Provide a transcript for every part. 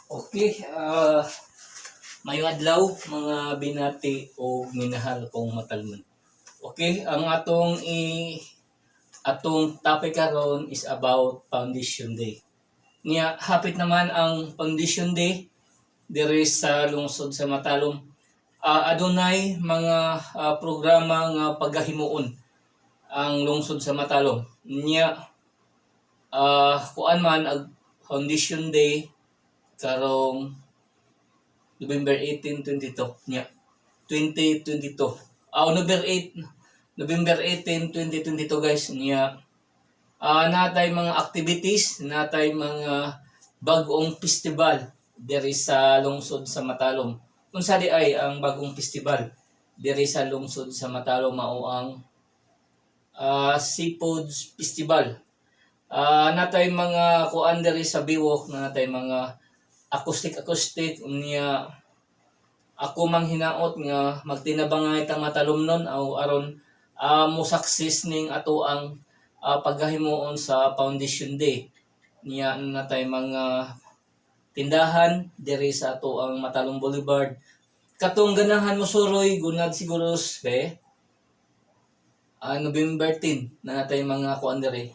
Okay, maayong adlaw, mga binati o minahal kong matalman. Okay, ang atong topic karon is about Foundation Day. Niya hapit naman ang Foundation Day diri sa lungsod sa Matalom. Adunay mga programa nga pagahimuon ang lungsod sa Matalom. Niya kuan man ag Foundation Day karong November 18, 22 niya 2022, November 18, 2022, guys. Niya natay mga activities, natay mga bagong festival diri sa lungsod sa Matalom. Unsa di ay ang bagong festival diri sa lungsod sa Matalom? Mao ang Seafoods Festival. Natay mga kuan diri sa Biwok na natay mga acoustic acoustic. Unya ako mang hinaot nga magtinabangay tang matalomnon aw aron mo success ning ato ang paggahimuon sa Foundation Day. Niya natay mga tindahan diri sa ato ang Matalom Boulevard. Katong ganahan mo suroy gunad siguro be November 10 na natay mga kuan diri,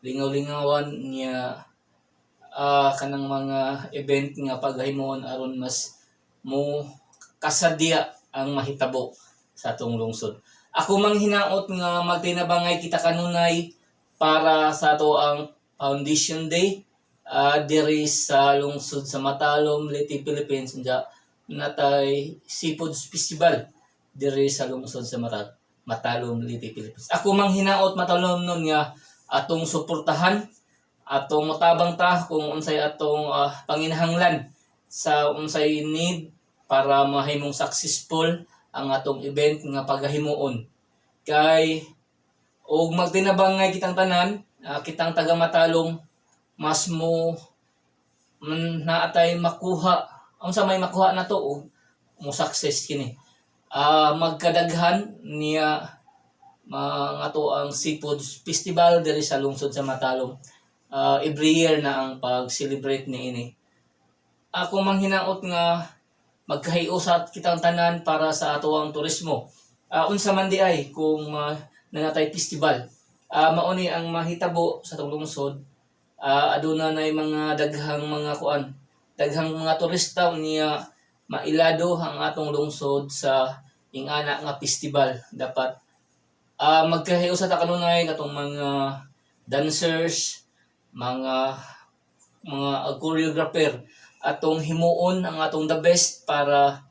lingaw-lingawan. Niya kanang mga event nga paghimuon aron mas mo kasadya ang mahitabo sa atong lungsod. Ako mang hinaot nga magtinabangay kita kanunay para sa ato ang Foundation Day diri sa lungsod sa Matalom, Leyte, Philippines. Unya natay Seafoods Festival diri sa lungsod sa Matalom, Leyte, Philippines. Ako mang hinaot, matalom nun, nga atong suportahan, atong motabang ta kung unsay atong panginahanglan sa unsay need para mahimong successful ang atong event nga pagahimuon. Kay og magtinabangay kitang tanan, kitang taga Matalom, mas mo naatay makuha, unsa may makuha nato og mo success kini. Magkadaghan niya mga ato ang Seafoods Festival diri sa lungsod sa Matalom. Every year na ang pag-celebrate niini. Ako mang hinaot nga magkahiusat kitang tanan para sa ato ang turismo. Unsa man di ay kung nanatay festival. Mao ni ang mahitabo sa atong lungsod. Aduna nay mga daghang mga kuan, daghang mga turista niya mailado ang atong lungsod sa ingana nga festival. Dapat magkahiusat ta kanunay katong mga dancers, mga choreographer, atong himuon ang atong the best para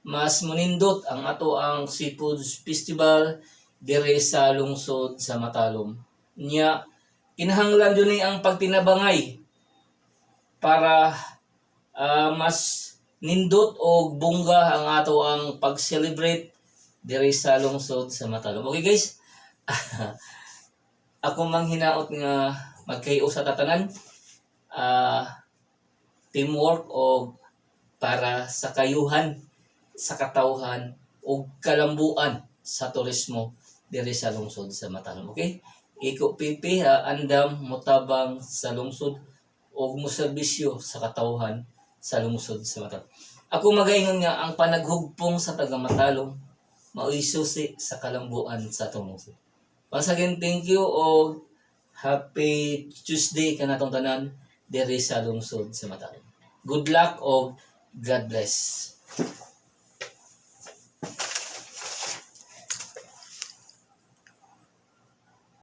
mas munindot ang ato ang Seafoods Festival dire sa lungsod sa Matalom. Nya kinahanglan jud ni ang pagtinabangay para mas nindot og bongga ang ato ang pag-celebrate dire sa lungsod sa Matalom. Okay, guys. Ako mang hinaot nga magkahiusa ta tanan. Teamwork o para sa kayuhan sa katawhan ug kalambuan sa turismo diri sa lungsod sa Matalom. Okay? Iko PP andam motabang sa lungsod ug moserbisyo sa katawhan sa lungsod sa Matalom. Ako magaingon nga ang panaghugpong sa taga Matalom mao'y susi sa kalambuan sa atong lungsod. Once again, thank you og happy Tuesday kanatong tanan diri sa lungsod sa Matalom. Good luck og God bless.